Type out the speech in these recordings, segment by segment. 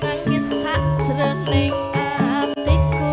Nangis sak jroning atiku.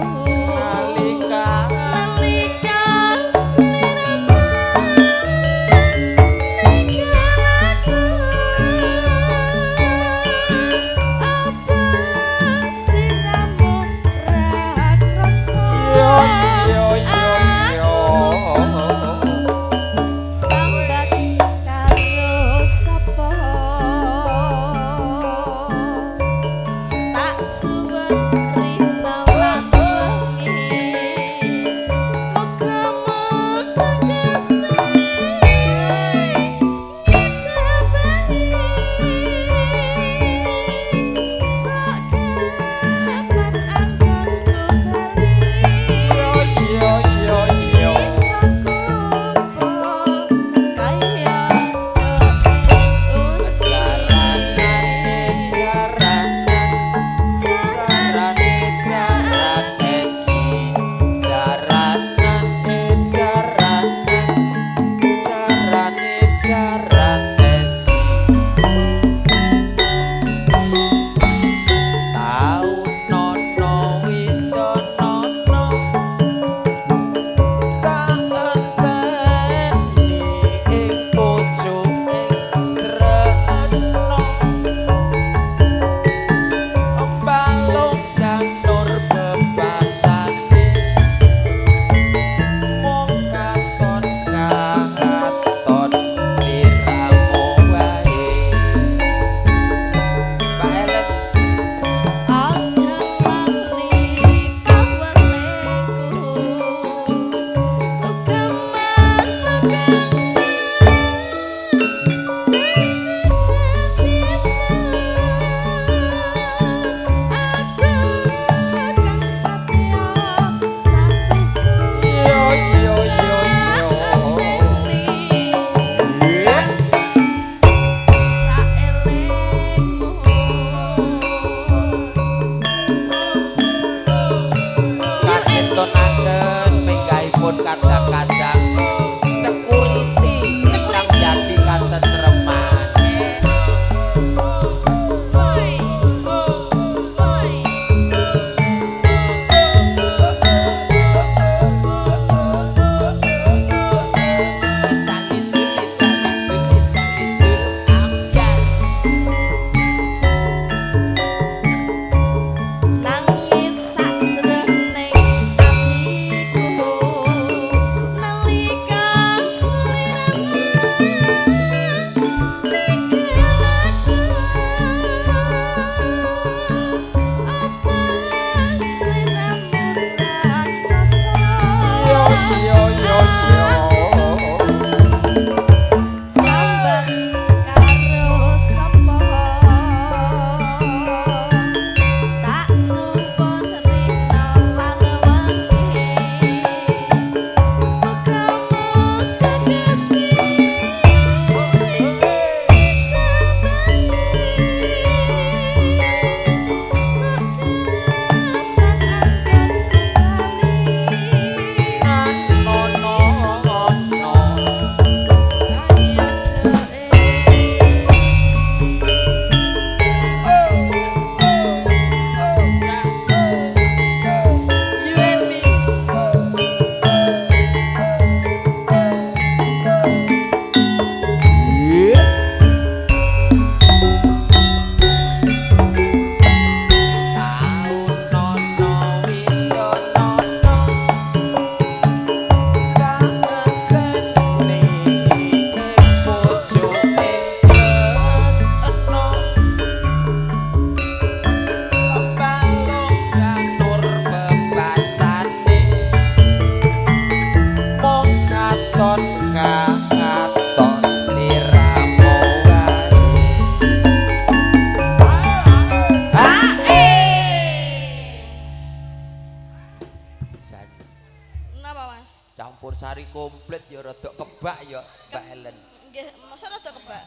Napa, Mas? Campur sari komplit ya rada kebak ya, Mbak Ellen. Nggih, masa rada kebak.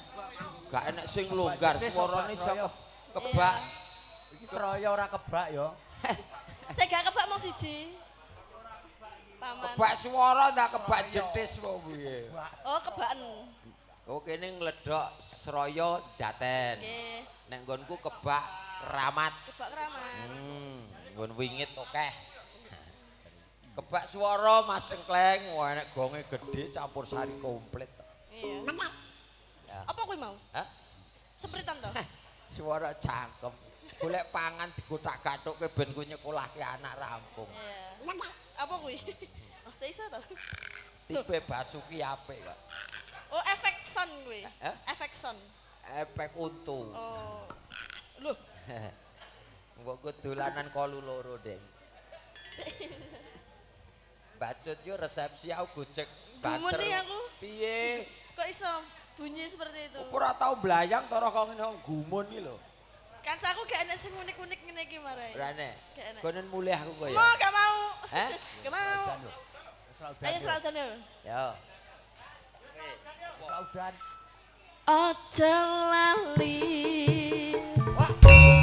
Gak enek sing longgar, suarane iso kebak. Iki seraya ora kebak ya. Sing gak kebak mung siji. Paman. Kebak swara ndak kebak jetis apa piye? Oh, kebaken. Oh, kene ngledok Sraya Jaten. Nggih, Nek nggonku kebak keramat. Kebak keramat. Nggon wingit akeh. Kebak swara Mas Tengkleng, wah nek gonge gedhe campur sari komplit. Iya. Ya. Apa kuwi mau? Hah? Sempritan to? Suara cangkem. Golek pangan digothak-gathukke ben ku nyekolahke anak rampung. Iya. Apa kuwi? Oh, tak iso to. Tipe Basuki apik kok. Oh, efek sound kuwi. Hah? Efek sound. Efek untu. Oh. Loh, Mbok ku dolanan kolu loro, Deng. Bacut yo resepsi aku gojek Gumun banter. nih aku. Piye? Kok iso bunyi seperti itu? Apa ora tau blayang to kok ngene kok gumun iki lho. Kancaku gak enek sing unik-unik ngene iki marai. Ora enek. Gak enek. Konen mulih aku kok ya. Mau gak mau? Hah? Gak mau. Ayo selatan yo. Yo. Udan. Aja lali. Wah.